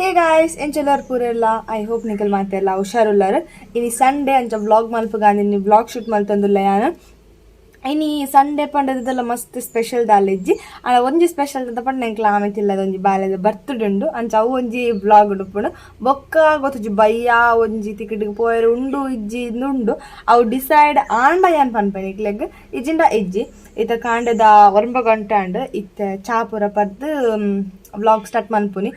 Hey guys, ಎಂಚೆಲ್ಲರ್ ಪೂರೆಲ್ಲ? I hope ನಿಕಲ್ ಮಾತೆಲ್ಲ ಹುಷಾರುಲ್ಲಾರ. ಇನಿ ಸಂಡೇ, ಅಂಚ ವ್ಲಾಗ್ ಮಲ್ಪುಗಾಂದಿನಿ. ವ್ಲಾಗ್ ಶೂಟ್ ಮಲ್ತೊಂದುಲ್ಲ ಯಾನ್. ಇನಿ ಸಂಡೇ ಪಂಡದೆಲ್ಲ ಮಸ್ತ್ ಸ್ಪೆಷಲ್ ದಾಲಿಜ್ಜಿ. ಆಂಡ ಒಂಜಿ ಸ್ಪೆಷಲ್ ದಾದ ಪಂಡ, ಎಂಕ್ಲ ಆಮೆತಿಲ್ಲದ ಒಂಜಿ ಬಾಲೆದ ಬರ್ತ್ಡೇ ಉಂಡು. ಅಂಚ ಅವು ಒಂಜಿ ವ್ಲಾಗ್ ಉಪ್ಪುಂಡು. ಬೊಕ್ಕ ಗೊತ್ತುಜಿ, ಬಯ್ಯ ಒಂಜಿ ತಿಕಿಟ್ ಪೋಯೆರೆ ಉಂಡು ಇಜ್ಜಿ ಇಂದು ಉಂಡು. ಅವು ಡಿಸೈಡ್ ಆಂಡ ಯಾನ್ ಪನ್ಪೆ ನಿಕ್ಲೆಗ್, ಇಜ್ಜಿಂಡ ಇಜ್ಜಿ. ಇತ್ತೆ ಕಾಂಡೆದ 9 ಗಂಟೆ ಆಂಡ್. ಇತ್ತೆ ಚಾ ಪೂರ ಪರ್ದು ವ್ಲಾಗ್ ಸ್ಟಾರ್ಟ್ ಮನ್ಪುನಿ.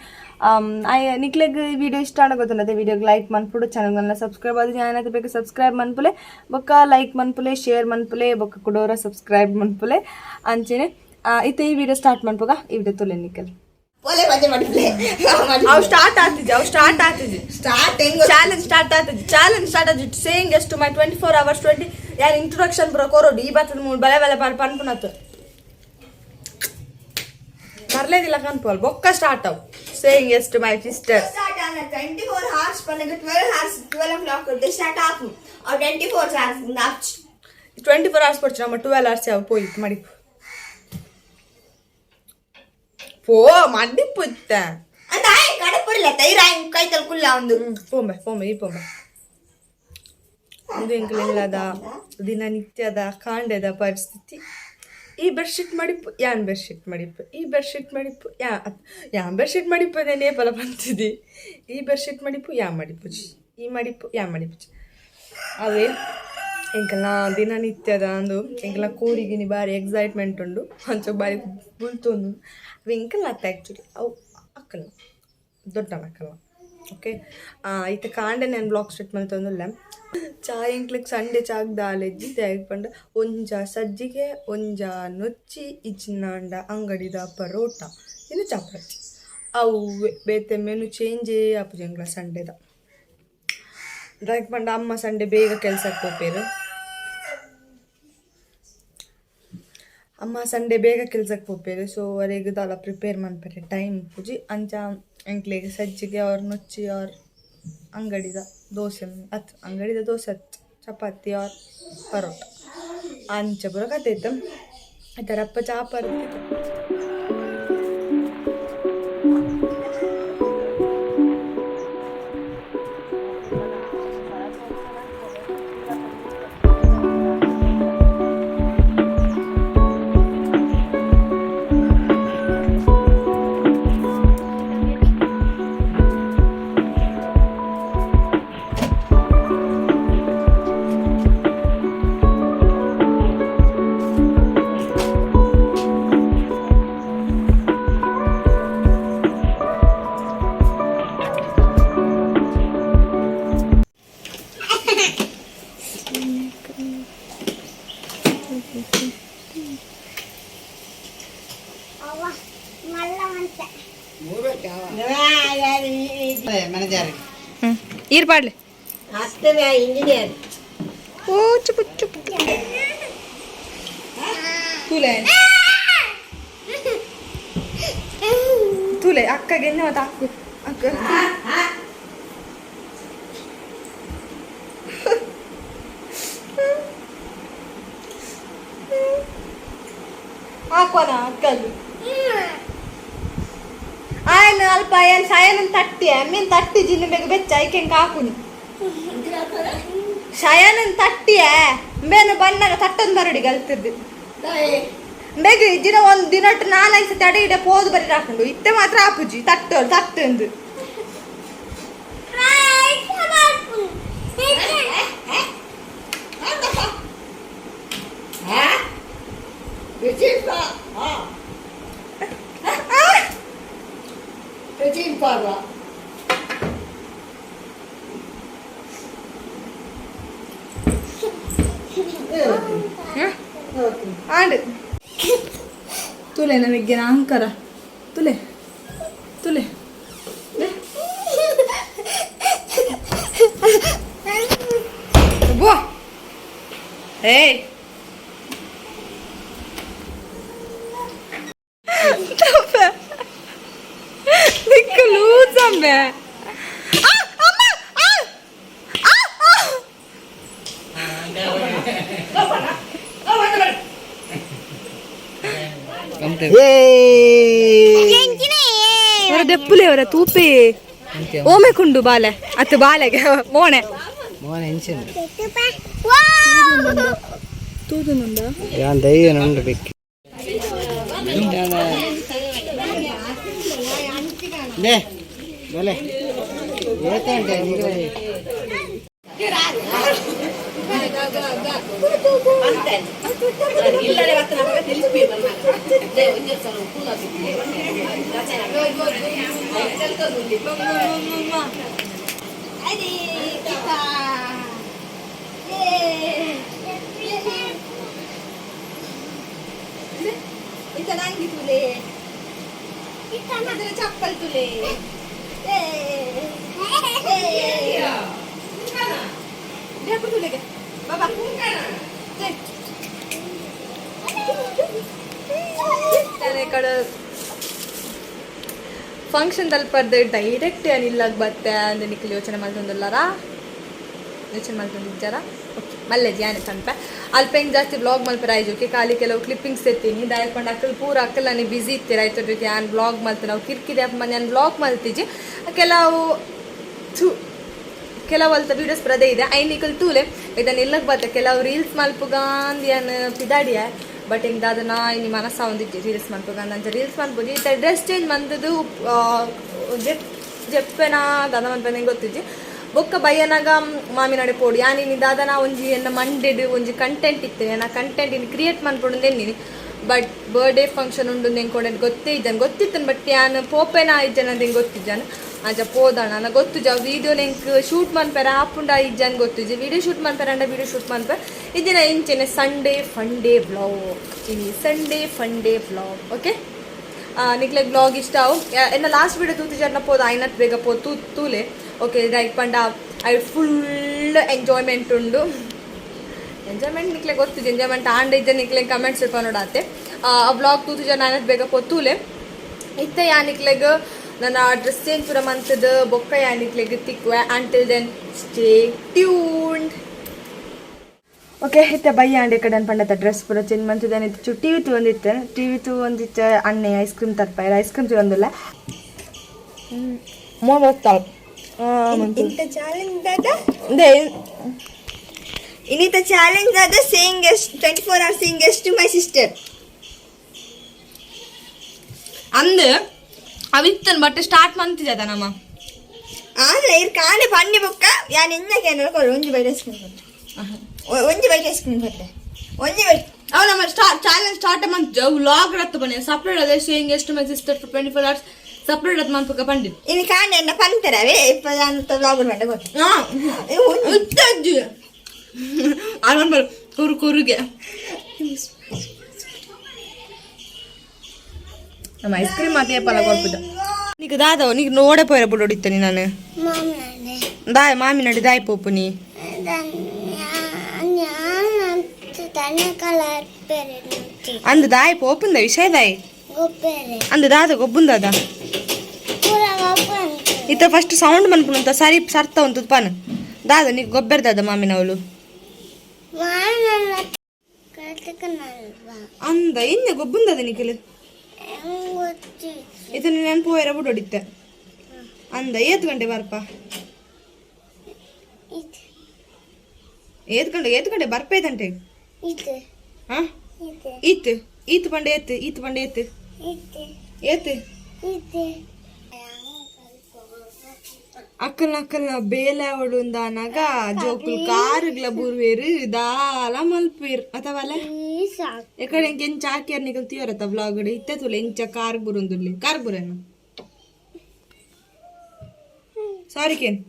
ನಿಕ್ಲೆಗ್ ಈ ವಿಡಿಯೋ ಇಷ್ಟ ಆಂಡ ಗೊತ್ತುಂಡತೆ, ವಿಡಿಯೋಗೆ ಲೈಕ್ ಮನ್ಪುಡು, ಚಾನಲ್ನ ಸಬ್ಸ್ಕ್ರೈಬ್ ಆದ್ ಜಾಯ್ನ್ ಬೇಕು ಸಬ್ಸ್ಕ್ರೈಬ್ ಮನ್ಪುಲೆ. ಬೊಕ್ಕ ಲೈಕ್ ಮನ್ಪುಲೆ, ಶೇರ್ ಮನ್ಪುಲೆ, ಬೊಕ್ಕ ಕುಡೋರ ಸಬ್ಸ್ಕ್ರೈಬ್ ಮನ್ಪುಲೆ. ಅಂಚೆನೆ ಇತ್ತೆ ಈ ವಿಡಿಯೋ ಸ್ಟಾರ್ಟ್ ಮನ್ಪುಗ. ಈ ವಿಡಿಯೋ ತುಲೆ ನಿಕಲ್. ಪೋಲೆ ಮಜೆ ಮಾಡಿಪ್ಲೆ. ಅವು ಸ್ಟಾರ್ಟ್ ಆಗ್ತಿದ್ದೆ, ಅವು ಸ್ಟಾರ್ಟ್ ಆಗ್ತಿದ್ದೆ. ಸ್ಟಾರ್ಟ್ ಹೆಂಗ್? ಚಾಲೆಂಜ್ ಸ್ಟಾರ್ಟ್ ಆಗ್ತದೆ, ಚಾಲೆಂಜ್ ಸ್ಟಾರ್ಟ್ ಆಗ್ತದೆ. Saying yes to my 24 hours 20 ಯಾರು ಇಂಟ್ರೊಡಕ್ಷನ್ ಬರೋ ಕೊರೋಡು. ಈ ಬರ್ತದ ಮೂರು ಬಲೆ ಬಲೆ ಬಾರ್ ಪನ್ಪುನತ್ತು ಬರ್ಲೇದಿಲ್ಲ ಕನ್ಪೋಲ್. ಬೊಕ್ಕ ಸ್ಟಾರ್ಟ್ ಅವು. Saying yes to my sister. Start ಆನ 24 ಅವರ್ಸ್ ಪನ್ನಗ 12 hours, 12 o'clock start ಆಪು. ಅವು 24 ಅವರ್ಸ್ ನಾಚ್. 24 ಅವರ್ಸ್ ಪಡ್ಚು ನಮ್ಮ 12 ಅವರ್ಸ್ ಯಾವ ಪೋಯಿತ್ತು ಮಡಿಪು ಪೋ ಮಡಿಪು ಇತ್ತ. ಅಂದ ಆಯ್ ಕಡಪುರಿಲ್ಲ ತೈರ ಕೈತಲ್ ಕುಲ್ಲ ಒಂದು. ಪೋಂಬೆ ಪೋಂಬೆ, ಈ ಪೋಂಬೆ. ಇದು ಎಂಕಲೆಲ್ಲದ ದಿನನಿತ್ಯದ ಕಾಂಡೆದ ಪರಿಸ್ಥಿತಿ. ಈ ಬೆಡ್ಶೀಟ್ ಮಡಿಪು ಯಾನ್, ಬೆಡ್ಶೀಟ್ ಮಡಿಪು, ಈ ಬೆಡ್ಶೀಟ್ ಮಡಿಪು ಯಾ ಯಾನ್ ಬೆಡ್ಶೀಟ್ ಮಡಿಪು ನೇಪಲ ಬಂತಿದ್ದಿ. ಈ ಬೆಡ್ಶೀಟ್ ಮಡಿಪು ಯಾ ಮಡಿಪುಜಿ, ಈ ಮಡಿಪು ಯಾ ಮಡಿಪುಜಿ. ಅವೇ ಎಂಕಲ್ನ ದಿನನಿತ್ಯದ ಅಂದು. ಎಂಕಲ್ನ ಕೋರಿಗಿನಿ ಬಾರಿ ಎಕ್ಸೈಟ್ಮೆಂಟ್ ಉಂಡು. ಅಂಚ ಬಾರಿ ಬುಲ್ತೊಂದು. ಅವು ಎಂಕಲ್ನ ಅತ್ತ, ಆ್ಯಕ್ಚುಲಿ ಅವು ಅಕ್ಕಲ್ನ, ದೊಡ್ಡ ಅಕ್ಕಲ್ನ. ಓಕೆ, ಇತ್ತೆ ಕಾಂಡೆ ನಾನು ವ್ಲಾಗ್ ಸ್ಟಾರ್ಟ್ ಮಲ್ತೊಂದುಲ್ಲ. ಚಾ ಎಂಕ್ಲೆಗ್ ಸಂಡೆ ಚಾಕ್ ದಾಲೆಜ್ಜಿ. ದಾಯೆಗ್ ಪಂಡ ಒಂಜ ಸಜ್ಜಿಗೆ, ಒಂಜ ನೊಚ್ಚಿ, ಇಜ್ಜಿಂಡ ಅಂಗಡಿದ ಪರೋಟ, ಇನ್ನು ಚಪಾತಿ. ಅವು ಬೇತೆ ಮೆನು ಚೇಂಜೇ ಆಪುಜಿ ಎಂಕ್ಲ ಸಂಡೆದ. ದಾಯೆಗ್ ಪಂಡ ಅಮ್ಮ ಸಂಡೆ ಬೇಗ ಕೆಲ್ಸಕ್ಕೆ ಪೋಪೆರ್. ಅಮ್ಮ ಸಂಡೆ ಬೇಗ ಕೆಲ್ಸಕ್ಕೆ ಪೋಪೆರ್. ಸೊ ಅರೆಗ್ ದಾಲ ಪ್ರಿಪೇರ್ ಮನ್ಪೆರೆ ಟೈಮ್ ಇಪ್ಪುಜಿ. ಅಂಚ ಎಂಕ್ಲೆಗ್ ಸಜ್ಜಿಗೆ ಆರ್ ನೊಚ್ಚಿ ಆರ್ ಅಂಗಡಿದ ದೋಸೆ ಅತ್, ಅಂಗಡಿದ ದೋಸೆ ಅತ್, ಚಪಾತಿ ಆರ್ ಪರೋಟ, ಅಂಚ ಪೂರ ಕತೆ ಇತ್ತು. ಈ ಚಾ ಪರ್ತಿತ್ತು. ಮ್ಯಾನೇಜರ್. ಈರ್ ಪಾಡ್ಲೆ. ಅಷ್ಟೇ ಇಂಜಿನಿಯರ್. ಓ ಚುಪು ಚುಪು. ತೂಲೆ ತೂಲೆ, ಅಕ್ಕಗೆ ಎಣ್ಣೆ ಮತ್ತೆ ಹಾಕು ಅಕ್ಕ. ಹಾಕೋಣ ಅಕ್ಕದು. ಆಯನ ಅಲ್ಪ ಏನ್ ಸಾಯನ ತಟ್ಟಿ ಮೀನ್ ತಟ್ಟಿ ಜಿನ್ನ ಬೇಗ ಬೆಚ್ಚ ಐಕೆಂಕ ಹಾಕುನಿ. ಶಯನನ್ ತಟ್ಟಿಯ ಬೇನು ಬಣ್ಣಗ ತಟ್ಟೊಂದು ಬರಡಿ ಗಲ್ತಿರ್ದು ಬೇಗ. ದಿನ ಒಂದು ದಿನಟ್ಟು ನಾಲ್ಕು ಸತಿ ಅಡೆ ಇಡೆ ಪೋದು ಬರಿ ಹಾಕೊಂಡು. ಇತ್ತೆ ಮಾತ್ರ ಆಪುಜಿ ತಟ್ಟು ತಟ್ಟಂದು. ಆಂಡ್ ತುಲೆ ನಮಗೆ ಅಂಕರ ತುಲೆ ತುಲೆ. ಬೋ ಏಯ್ ದಿಕ್ಕು ಲೂಸಂಬೆ. ದೆಪ್ಪುಲೆ ಅವರ ತೂಪೆ. ಓಮೆ ಕುಂಡು ಬಾಲೆ ಅತ್ತು ಬಾಲೆಗೆ ಮೋಣೆ. ಮೋನೆ ಇಂಚಿನ. ತೂದುನುಂಡ. ಯಾನ್ ದಯ್ಯ ಉಂಡು ಬೆಕ್ಕಿ they ಬಲೆ ಏತಂಟೆ ನಿಗಲೆ. ಇತ್ತ ನಂಗಿ ತುಲೆ ಇತ್ತ ಚಪ್ಪಲ್ ತುಲೆ ತುಲೆಗೆ ಬಾಬಾ. ಕಡೆ ಫಂಕ್ಷನ್ ತಲುಪರ್ದು ಡೈರೆಕ್ಟ್ ಇಲ್ಲಾಗ ಬತ್ತೆ ಅಂದ್ರೆ ನಿಖಲ್ ಯೋಚನೆ ಮಾಡ್ತೊಂದುಲ್ಲಾರ, ಯೋಚನೆ ಮಾಡ್ಕೊಂಡಿದ್ದಾರ. ಓಕೆ, ಮಲ್ಲೆ ಜಾನೆ ಪನ್ಪೆ ಅಲ್ಪ ಹೆಂಗೆ ಜಾಸ್ತಿ ಬ್ಲಾಗ್ ಮಲ್ಪರ ಆಯ್ಜು. ಖಾಲಿ ಕೆಲವು ಕ್ಲಿಪ್ಪಿಂಗ್ಸ್ ಎತ್ತೀನಿ. ದಾಯಕೊಂಡು ಅಕ್ಕಲ್ ಪೂರ ಅಕ್ಕಲ್ ನಾನು ಬ್ಯುಸಿ ಇತ್ತೀರ ಆಯ್ತು. ಯಾನ್ ಬ್ಲಾಗ್ ಮಲ್ತೆ ನಾವು ಕಿರ್ಕಿದೆ ಅಪ್ಪ ನಾನು ಬ್ಲಾಗ್ ಮಲ್ತಿಜಿ. ಕೆಲವು ಥು ಕೆಲವು ಅಲ್ತ ವೀಡಿಯೋಸ್ ಬರದೇ ಇದೆ. I ನಿಕಲ್ ತೂಲೆ ಇದನ್ನ ಇಲ್ಲಕ್ಕೆ ಬತ್ತೆ. ಕೆಲವು ರೀಲ್ಸ್ ಮಲ್ಪುಗಾಂದ್ ಯಾನ್ ಪಿದಾಡಿಯ, ಬಟ್ ಹಿಂಗೆ ದಾದ ಇನಿ ಮನಸ್ಸ ಒಂದಿಜ್ಜಿ ರೀಲ್ಸ್ ಮಲ್ಪುಗಾಂದ್ ಅಂತ ರೀಲ್ಸ್ ಮಲ್ಪುಜಿ. ಇತ್ತ ಡ್ರೆಸ್ ಚೇಂಜ್ ಮಂದದು ಜೆಪ್ ಜೆಪ್ಪೆನ ದಾದ ಮನ್ಪೆನ ಗೊತ್ತಿಜ್ಜಿ. ಬೊಕ್ಕ ಬಯ್ಯನಾಗ ಮಾಮಿನಾಡೆ ಪೋಡು. ಯಾನ್ ಇನಿ ದಾದನ ಒಂಜಿ ಎನ್ನ ಮಂಡೆಡ್ ಒಂಜಿ ಕಂಟೆಂಟ್ ಇತ್ತು, ನಾ ಕಂಟೆಂಟ್ ಇನ್ನು ಕ್ರಿಯೇಟ್ ಮನ್ಪೊಡು ಎನ್ನಿನಿ. ಬಟ್ ಬರ್ಡೇ ಫಂಕ್ಷನ್ ಉಂಡು ಎಂಕೊಡೆ ಗೊತ್ತೇ ಇದ್ದಾನೆ ಗೊತ್ತಿತ್ತನ್, ಬಟ್ ಯಾನ್ ಪೋಪೆನ ಇಜ್ಜನ ಅಂತ ಗೊತ್ತಿದ್ದಾನೆ. ಅಂಚ ಪೋದಣ ನಾ ಗೊತ್ತುಜ ವೀಡಿಯೋ ನೆಂಕ್ ಶೂಟ್ ಮನ್ಪೆರ ಆಪುಂಡ ಇಜ್ಜನ್ ಗೊತ್ತುಜಿ. ವೀಡಿಯೋ ಶೂಟ್ ಮನ್ಪೆರ ಅಂಡ ವೀಡಿಯೋ ಶೂಟ್ ಮನ್ಪೆ ಇದಿನ ಇಂಚೆನೆ ಸಂಡೇ ಫಂಡೇ ವ್ಲಾಗ್. ಇನಿ ಸಂಡೇ ಫಂಡೇ ವ್ಲಾಗ್. ಓಕೆ, ನಿಕ್ಲೆಗ್ ಬ್ಲಾಗ್ ಇಷ್ಟ ಅವು ಎನ್ನ ಲಾಸ್ಟ್ ವೀಡಿಯೋ ತೂತಿಜರ್ನ ಪೋದು ಆಯ್ನತ್ ಬೇಗ ಪೋ ತೂ ತೂಲೆ. ಓಕೆ, ಲೈಕ್ ಪಂಡ I full enjoyment ಉಂಡು. ಎಂಜಾಯ್ಮೆಂಟ್ ನಿಕ್ಲೆ ಗೊತ್ತಿದೆ. ಎಂಜಾಯ್ಮೆಂಟ್ ಆಂಡ ಇದ್ದ ನಿಕ್ಲೆ ಕಮೆಂಟ್ಸ್ ಇಲ್ಪ ನೋಡಾತೆ. ಆ ಬ್ಲಾಗ್ ತೂತು ಜನ ಆಯ್ನತ್ ಬೇಗ ಪೋ ತೂಲೆ. ಇತ್ತ ಯಾನಿಕ್ಲೆಗ್ ನನ್ನ ಡ್ರೆಸ್ ಚೇಂಜ್ ಪೂರ ಮಂತದ ಬೊಕ್ಕ ಯಾನಿಕ್ಲೆಗ್ ತಿಕ್ವೆ. Until then, stay tuned. Okay, ಇತ್ತೆ ಬಯ್ಯ ಅಂಡೆ ಕಡೆ ಪಂಡತ ಡ್ರೆಸ್ ಪೂರ ಚೇಂಜ್ ಮಂತಿದ್ದಾನೆ. ಇತ್ತು ಟಿವಿ ತೂವೊಂದಿತ್ತೆ. ಟಿವಿ ತೂವೊಂದಿತ್ತೆ. ಅಣ್ಣೆ ಐಸ್ ಕ್ರೀಮ್ ತರ್ಪಾಯರ್. ಐಸ್ ಕ್ರೀಮ್ ತಿನ್ನೊಂದಿಲ್ಲ ಮೋ ಬರ್ತಾಳ. ಇಂತ ಚಾಲೆಂಜ್ ದಾದ ಇನ್ನಿತ ಚಾಲೆಂಜ್ ದಾದ saying yes 24 hours, saying yes to my sister. ಅಂದ್ ಅವಿತ್ತನ್ ಬಟ್ ಸ್ಟಾರ್ಟ್ ಮಂತಿದ್ದ ನಮ್ಮ. ಆನ್ಲ ಇರ್ ಕಾನೆ ಪನ್ನಿ ಬೊಕ್ಕ ಯಾನ್ ಎಂಜಕ್ಕೆ ಏನಾರ ಕೊಡು. ಒಂಜಿ ಬೈಟ್ ಐಸ್ ಕ್ರೀಮ್ ಕೊಟ್ಟೆ, ಒಂಜಿ ಬೈಟ್ ಐಸ್ ಕ್ರೀಮ್ ಕೊಟ್ಟೆ, ಒಂಜಿ ಬೈಟ್. ಅವ್ ನಮ್ಮ ಸ್ಟಾರ್ಟ್ ಚಾಲೆಂಜ್ ಸ್ಟಾರ್ಟ್ ಮಂತ್ ವ್ಲಾಗ್ ರತ್ತು ಬನ್ನಿ ಸಪ್ರೇಟ್ ಅದೇ saying yes to my sister for 24 hours separate ಅದು ಮನ್ಪಕ ಪಂಡಿತ್. ಇನ್ನು ಕಾಣೆ ಎನ್ನ ಪಂತರವೇ ಇಪ್ಪ ನಾನು ವ್ಲಾಗ್ ಮಂಡ ಕೊಟ್ಟೆ. ಉತ್ತಜ್ಜು ಆಲ್ಮನ್ ಕುರು ಕುರುಗೆ ನಮ್ಮ ಐಸ್ ಕ್ರೀಮ್ ಮಾತೆ ಪಲ ಕೊಡ್ಪುದ. ನೀಕು ದಾದವ ನೀ ನೋಡೆ ಪೋಯರ ಬಿಡು ಹೊಡಿತಾನೆ ನಾನು ದಾಯ್ ಮಾಮಿ ನಡಿ ದಾಯ್ ಪೋಪು ನೀ. ಅಂದು ದಾಯ್ ಪೋಪುಂದ ವಿಷಯ ದಾಯ್ ಅಂದು ದಾದ ಗೊಬ್ಬುಂದಾದ ಇತ್ತ ಫಸ್ಟ್ ಸೌಂಡ್ ಮನ್ಪುನಂತ ಸರಿ ಸರ್ತ ಉಂಟು ಪಾನ್ ದಾದ ನೀ ಗೊಬ್ಬರ ದಾದ ಮಾಮಿನವಳು ಅಂದ ಇನ್ನ ಗೊಬ್ಬುಂದದ ನಿಖಿಲ್ ಇದನ್ನ ನಾನು ಪೋಯರ ಬಿಡು ಹೊಡಿತೆ ಅಂದ. ಏತ್ ಗಂಟೆ ಬರ್ಪ? ಏತ್ ಗಂಟೆ, ಏತ್ ಗಂಟೆ ಬರ್ಪೇದಂಟೆ? ಹಾ, ಈತ್ ಈತ್ ಪಂಡೆ ಏತ್ ಈತ್ ಪಂಡೆ ಏತ್ ಏತ್ ಅಕ್ಕಲ್ನ ಅಕ್ಕಲ್ನ ಬೇಲೆ ಅವಡುಂದಾನಾಗ ಜೋಕುಲ್ ಕಾರುಗ್ಲ ಬೂರ್ವೇರು ದಾಲ ಮಲ್ಪೇರ್ ಅಥವಾ ಎಕಡೆ ಎಂಚ ಎಂಚ ಹಾಕ್ಯಾರ ನಿಕಲ್ ತೀವರತ್ತ ಬ್ಲಾಗ್ ಇತ್ತೆ ತುಲೆ. ಎಂಚ ಕಾರ್ ಬುರುಂದುರ್ಲಿ ಕಾರ್ ಬುರೇನು ಸಾರಿ ಕೇನ್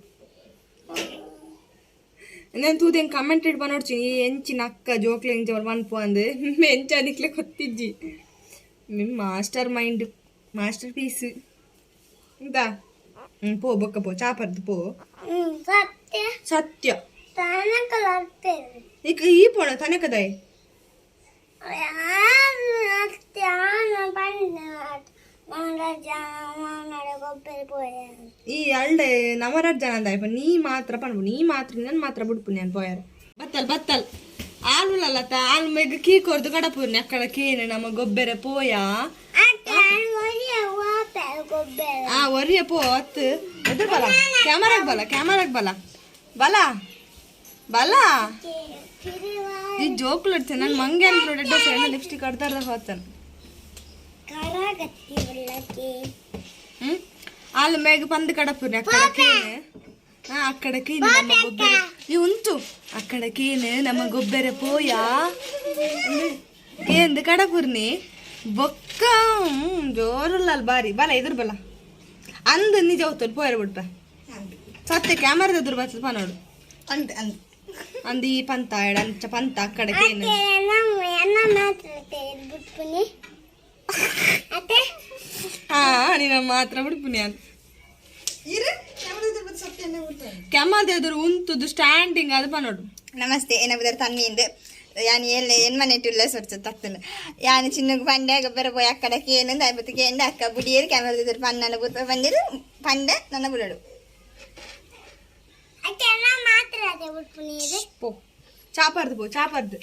ನಾನು ತೂದೆಂಗ್ ಕಮೆಂಟೆಡ್ ಬನೋಡ್ಚಿ ಈ ಎಂಚಿನ ಅಕ್ಕ ಜೋಕ್ಲೆ ಎಂಚ ಮನ್ಪು ಅಂದ್ ಎಂಚ ನಿಕ್ಲೆ ಗೊತ್ತಿಜ್ಜಿ. ನಿಮ್ ಮಾಸ್ಟರ್ ಮೈಂಡ್ ಮಾಸ್ಟರ್ ಪೀಸ್ ಇಂತ. ಹ್ಮ್ ಪೋ ಬೊಕ್ಕ ಪೋ ಚಾಪರ್ದು ಪೋ. ಸತ್ಯ ಈಗ ಈ ಪೋಣ ತನಕದಾಯ್. ಈ ಅಲ್ಡೆ ನವರಾಜ್ ಜನ ಅಂದಾಯಪ್ಪ. ನೀ ಮಾತ್ರ ಪನ್ಪು ನೀ ಮಾತ್ರ ನನ್ ಮಾತ್ರ ಬಿಡ್ಪು ನಾನು ಪೋಯಾರ ಬತ್ತಲ್ ಬತ್ತಲ್ ಆಲುಲಲ್ಲತ್ತ ಆಲು ಮೆಗ್ ಕೀ ಕೊರ್ದು ಕಡಪುರ್ನಿ ಅಕ್ಕಡ ಕೇನೆ ನಮ್ಮ ಗೊಬ್ಬೆರೆ ಪೋಯ. ಆ ಒರಿಯ ಪೋ ಅತ್ತು ಎದುರು ಬಲ ಕ್ಯಾಮರಾಗ್ ಬಲ, ಕ್ಯಾಮರಾಗ್ ಬಲ, ಬಲ ಬಲ. ಈ ಜೋಕುಲು ನಾನು ಮಂಗೆ ಅನ್ಕೊಂಡು ಫ್ರೆಂಡ್ ಲಿಪ್ಸ್ಟಿಕ್ ಅರ್ಧ ಹೋಗ್ತಾನೆ. ಅಲ್ಲಿ ಮೇಗ ಪಂದು ಕಡಪುರಿ ಅಕ್ಕಡಕೇನು. ಹಾ, ಅಕ್ಕಡಕೇನು ನಮ್ಮ ಗೊಬ್ಬರ ಈ ಉಂಟು. ಅಕ್ಕಡಕೇನು ನಮ್ಮ ಗೊಬ್ಬರ ಪೋಯಾ ಕೇಂದು ಕಡಪುರ್ನಿ ಬೊಕ್ಕ ಜೋರುಲ್ಲ ಅಲ್ಲಿ ಬಾರಿ ಬಲ ಎದುರು ಬಲ ಅಂದು ನಿಜ ಹೋಗ್ತದೆ ಪೋಯರ ಬಿಡ್ಪ ಸತ್ಯ ಕ್ಯಾಮರಾದ ಎದುರು ಬರ್ತದೆ ಪಾ ನೋಡು. ಅಂದ್ ಅಂದ್. ಅಂದು ಈ ಪಂತ ಎಡ ಅಂಚ ಪಂತ ಅಕ್ಕಡಕೇನು. ಹಾ, ನೀನ ಮಾತ್ರ ಬಿಡ್ಪುನಿ ಅಂತ. ಕ್ಯಾಮರಾದ ಎದುರು ಉಂತುದು ಸ್ಟ್ಯಾಂಡಿಂಗ್ ಅದು ಪಾ ನೋಡು. ನಮಸ್ತೆ, ಏನಾಬುದರ್ ತನ್ನಿಂದ ಯಾನ್ ಏಲ್ ಏನ್ ಮನೆ ಟುಲ್ಲ ಸೊರ್ಚ ತತ್ತನ ಯಾನ್ ಚಿನ್ನಗ್ ಪಂಡೆ ಗೊಬ್ಬರ ಪೋಯ್ ಅಕ್ಕಡ ಕೇನಂದ ಐಬತ್ತು ಕೇಂಡ ಅಕ್ಕ ಬುಡಿಯೇರು ಕ್ಯಾಮರಾ ಪನ್ನನ ಬುರ್ಪ ಬಂದಿರು ಪಂಡ ನನ್ನ ಬುಡಡು. ಪೋ ಚಾಪರ್ದು, ಪೋ ಚಾಪರ್ದು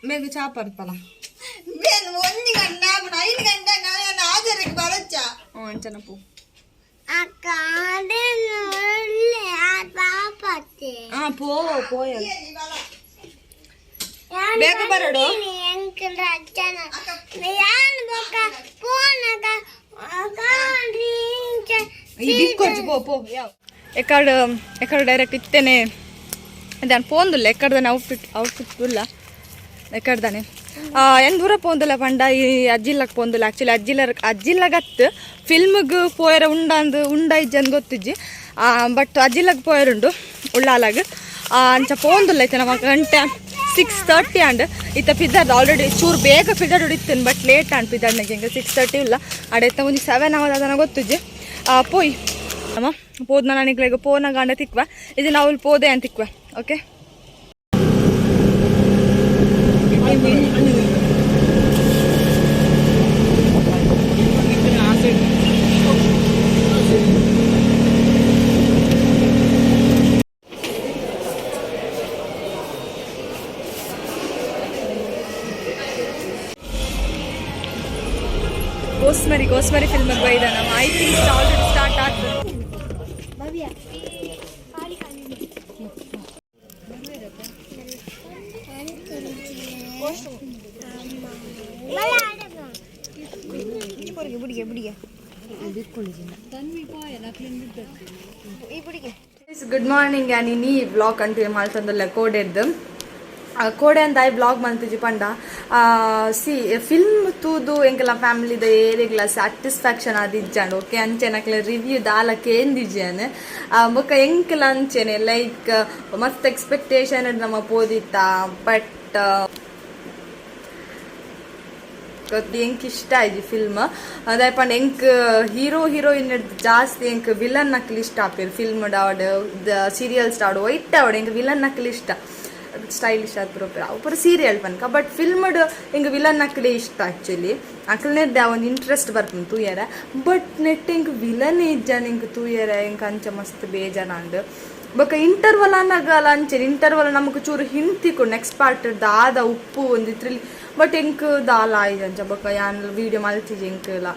ಮೇಗು ಚಾಪರ್ದು ಪಲ. ಬೇನ್ ಒಂಜಿ ಗಂಟೆ ಆಪುಂಡು, 5 ಗಂಟೆ ನಾನು ಆಜರಕ್ಕೆ ಬರಚ್ಚ. ಹ್ಞೂ, ಅಂಚನ ಪೋ. ಹಾ, ಪೋ ಪೋಯ, ಬೇಗ ಬರಡು. ಈ ಬಿಕ್ಕೊರ್ಜು, ಪೋ ಪೋ. ಯಾವ ಎಕಡ್ ಎಕಡ್ ಡೈರೆಕ್ಟ್ ಇತ್ತೇನೆ ದಾನ್ ಪೋಂದುಲ್ಲ ಎಕ್ಕಡ್ದಾನೆ ಔಟ್ಫಿಟ್ ಔಟ್ಫಿಟ್ ಉಲ್ಲ ಎಕ್ಕಡ್ದಾನೆ ಏನ್ ದೂರ ಪೋಂದುಲ್ಲ ಪಂಡ ಈ ಅಜ್ಜಿಲ್ಲಕ್ ಪೋಂದುಲ್ಲ. ಆಕ್ಚುಲಿ ಅಜ್ಜಿಲ್ಲ ಅಜ್ಜಿಲ್ಲಗತ್ತು ಫಿಲ್ಮ್ಗ್ ಪೋಯರ ಉಂಡಂದು ಉಂಡ ಇಜ್ಜಂದು ಗೊತ್ತಿಜ್ಜಿ, ಬಟ್ ಅಜ್ಜಿಲ್ಲಗ್ ಪೋಯರುಂಡು ಉಳ್ಳಾಲಾಗ. ಅಂಚ ಪೋಂದುಲ್ಲ. ಇತ್ತೆ ನಮ್ಮ ಗಂಟೆ 6:30 ಆಂಡ್. ಇತ್ತ ಪಿದಾರ್ದು ಆಲ್ರೆಡಿ ಚೂರು ಬೇಗ ಪಿದಾಡ್ ಇತ್ತೇನೆ, ಬಟ್ ಲೇಟ್ ಆಂಡ್ ಪಿದಾಡ್ನಾಗ. ಹಿಂಗೆ 6:30 ಇಲ್ಲ ಅಡೆ ಇತ್ತ ಒಂಜಿ 7 ಅವದ ಅದನ್ನ ಗೊತ್ತಿಜ್ಜಿ. ಪೋಯ್ ಅಮ್ಮ ಪೋದ್ ನಾನು ನಿಕ್ಲೆಗ್ ಪೋನ ಗಾಂಡ ತಿಕ್ವ ಇದು ನಾವು ಇಲ್ಲಿ ಪೋದೆ ಅಂತ ತಿಕ್ವ. ಓಕೆ, ಗೋಸ್ಮರಿ ಗೋಸ್ಮರಿ ಫಿಲ್ಮ್ ಬೈದ ನಮ್ಮ. I think already start ಆಗ್ತದೆ. ಬುಡಿಗೆ ಬುಡಿಗೆ ಈ ಬುಡಿಗೆ. Good morning. ನೀ ಬ್ಲಾಗ್ ಕಂಟಿನ್ಯೂ ಮಲ್ತೊಂದುಲ್ಲೆ ಕೋಡೆದ್ದು. ಕೋಡೆ ಅಂತ I blog ಮಲ್ತಿಜಿ ಪಂಡ ಸಿ ಫಿಲ್ಮ್ ತೂದು ಎಂಕಲ ಫ್ಯಾಮಿಲಿದ ಏರೆಗ್ಲ ಸ್ಯಾಟಿಸ್ಫ್ಯಾಕ್ಷನ್ ಆದಿಜ್ಜಾಂಡ್. ಓಕೆ, ಅಂಚೆನ ಅಕ್ಲೆ ರಿವ್ಯೂ ದಾಲ ಕೇಂದಿಜ್ಯಾನ್. ಬೊಕ್ಕ ಎಂಕಲ ಅಂಚೆನೆ ಲೈಕ್ ಮಸ್ತ್ ಎಕ್ಸ್ಪೆಕ್ಟೇಷನ್ ನಮ್ಮ ಪೋದಿತ್ತ, ಬಟ್ ಎಂಕ್ ಇಷ್ಟ ಆಯ್ಜಿ ಫಿಲ್ಮ್. ದಾಯೆ ಪಂಡ ಎಂಕ್ ಹೀರೋ ಹೀರೋಯಿನ್ ಜಾಸ್ತಿ ಎಂಕ್ ವಿಲನ್ ನಕ್ಲು ಇಷ್ಟ ಆಪೆರ್. ಫಿಲ್ಮ್ ಆವಡ್, ಸೀರಿಯಲ್ಸ್ ಆವಡ್, ಒಯ್ಟ್ ಆವಡ್, ಎಂಕ್ ವಿಲನ್ ನಕ್ಲು ಇಷ್ಟ. ಸ್ಟೈಲಿಶ್ ಆದ್ ಪೂರ ಅವು ಪೂರ ಸೀರಿಯಲ್ ಪನ್ಕ. ಬಟ್ ಫಿಲ್ಮ್ಡ್ ಎಂಕ್ ವಿಲನ್ ನಕ್ಲೇ ಇಷ್ಟ ಆಕ್ಚುಲಿ. ಅಕ್ಲ್ನೆರ್ದ್ ಒಂದು ಇಂಟ್ರೆಸ್ಟ್ ಬರ್ಪುಂಡು ತೂಯರೆ. ಬಟ್ ನೆಟ್ ಎಂಕ್ ವಿಲನ್ ಇಜ್ಜಾನ್ ಎಂಕ್ ತೂಯರೆ. ಎಂಕ್ ಅಂಚ ಮಸ್ತ್ ಬೇಜಾರಾಂಡ್. ಬೊಕ್ಕ ಇಂಟರ್ವಲ್ ಅನ್ನಾಗಲ ಅಂಚೆ ಇಂಟರ್ವಲ್ ನಮಕ್ ಚೂರು ಹಿಂಟ್ ತಿಕ್ಕು ನೆಕ್ಸ್ಟ್ ಪಾರ್ಟ್ ದಾದ ಉಪ್ಪು ಒಂದು ಥ್ರಿಲ್. ಬಟ್ ಎಂಕ್ ದಾಲ ಆಯ್ಜಿ ಅಂಚ. ಬೊಕ್ಕ ಯಾನ್ ವೀಡಿಯೋ ಮಲ್ತಿಜಿ ಎಂಕ್ಲ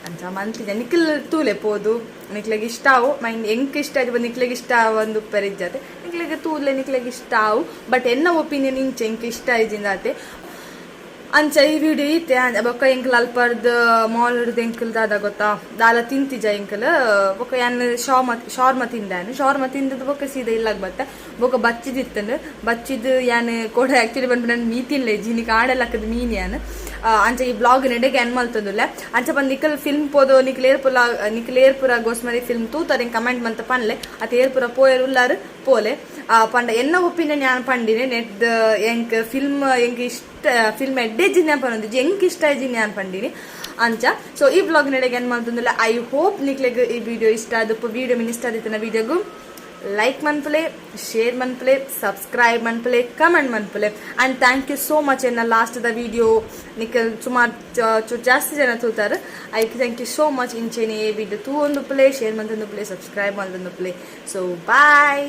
ಅಂಚ ಮಲ್ತಿಜ. ನಿಕ್ಲ್ ತೂಲೆ ಪೋದು, ನಿಕ್ಲೆಗ್ ಇಷ್ಟ ಆವು. ಮೈನ್ ಎಂಕ್ ಇಷ್ಟ ಆಯ್ತು, ನಿಕ್ಲೆಗ್ ಇಷ್ಟ ಒಂದು ಉಪ್ಪೆರೆ ಇಜ್ಜಾತೆ. ನಿಕ್ಲೆಗ್ ತೂಲೆ, ನಿಕ್ಲೆಗ್ ಇಷ್ಟ ಆವು. ಬಟ್ ಎನ್ನ ಒಪಿನಿಯನ್ ಇಂಚ, ಎಂಕ್ ಇಷ್ಟ ಆಯ್ಜಿಂದಾತೆ. ಅಂಚ ಈ ವಿಡಿಯೋ ಈತೆ. ಬೊಕ್ಕ ಎಂಕ್ಲ ಅಲ್ಪರ್ದ್ ಮಾಲ್ ಹಿಡ್ದು ಎಂಕ್ಲ್ ದಾದ ಗೊತ್ತಾ, ದಾಲ ತಿಂತಿಜ ಎಂಕ್ಲ್. ಬೊಕ್ಕ ಯಾನ್ ಶಾರ್ಮ ಶಾರ್ಮ ತಿಂದಾನು. ಶಾರ್ಮ ತಿಂದದ್ದು ಬೊಕ್ಕ ಸೀದಾ ಇಲ್ಲಾಗ ಬತ್ತೆ. ಬೊಕ್ಕ ಬಚ್ಚಿದಿತ್ತಂಡು ಬಚ್ಚಿದ್ ಯಾನ್ ಕೋಡೆ ಆಕ್ಚುಲಿ ಬಂದ್ಬಿಟ್ಟು ನಾನು ಮೀ ತಿನ್ಲೆ ಜಿನಿ ಕಾಡೆಲ್ಲ ಮೀನ್ ಯಾನ್. ಅಂಚ ಈ ಬ್ಲಾಗ್ ನೆಡೆಗೆ ಎನ್ ಮಲ್ತೊಂದುಲ್ಲೆ. ಅಂಚ ಬಂದು ನಿಕಲ್ ಫಿಲ್ಮ್ ಪೋದು ನಿಕ್ಲ್ ಏರ್ಪುಲ ನಿಕ್ಲ್ ಏರ್ಪುರ ಗೋಸ್ಮರಿ ಫಿಲ್ಮ್ ತೂತಾರೆ ಕಮೆಂಟ್ ಮಂತ ಪನ್ಲೆ. ಅತ್ ಏರ್ಪುರ ಪೋಯರ್ ಉಲ್ಲಾರು ಪೋಲೆ. ಪಂಡ ಎನ್ನ ಒಪಿನಿಯನ್ ಯಾನ್ ಪಂಡಿನಿ. ನೆಟ್ ಎಂಕ್ ಫಿಲ್ಮ್ ಎಂಕ್ ಇಷ್ಟ, ಫಿಲ್ಮ್ ಎಡ್ಡೆ ಜಿನ್ಯ ಪನೊಂದಿಜ್ಜಿ, ಎಂಕ್ ಇಷ್ಟ ಇಜ್ಜಿ ಯಾನ್ ಪಂಡಿನಿ ಅಂಚ. ಸೊ ಈ ಬ್ಲಾಗ್ ನೆಡೆಗೆ ಏನ್ ಮಲ್ತೊಂದುಲ್ಲೆ. I hope ನಿಕ್ಲೆಗ್ ಈ ವಿಡಿಯೋ ಇಷ್ಟ ಆದಪ್ಪ. ವಿಡಿಯೋ ಮಿನ್ ಇಷ್ಟ ಆದಿತ್ತನ ವಿಡಿಯೋಗು ಲೈಕ್ ಮನ್ಪುಲೆ, ಶೇರ್ ಮನ್ಪುಲೆ, ಸಬ್ಸ್ಕ್ರೈಬ್ ಮನ್ಪುಲೆ, ಕಮೆಂಟ್ ಮನ್ಪುಲೆ. And thank you so much. ಎನ್ನ ಲಾಸ್ಟ್ the video ನಿಕಲ್ ಸುಮಾರು ಚೂರು ಜಾಸ್ತಿ ಜನ ತೂತಾರೆ. I thank you so much. ಇಂಚೆನೆ ವಿಡಿಯೋ ತೂ ಒಂದು ಪ್ಲೇ, ಶೇರ್ ಮಂತೊಂದು ಪ್ಲೇ, ಸಬ್ಸ್ಕ್ರೈಬ್ ಮಂತೊಂದು ಪ್ಲೇ. So bye.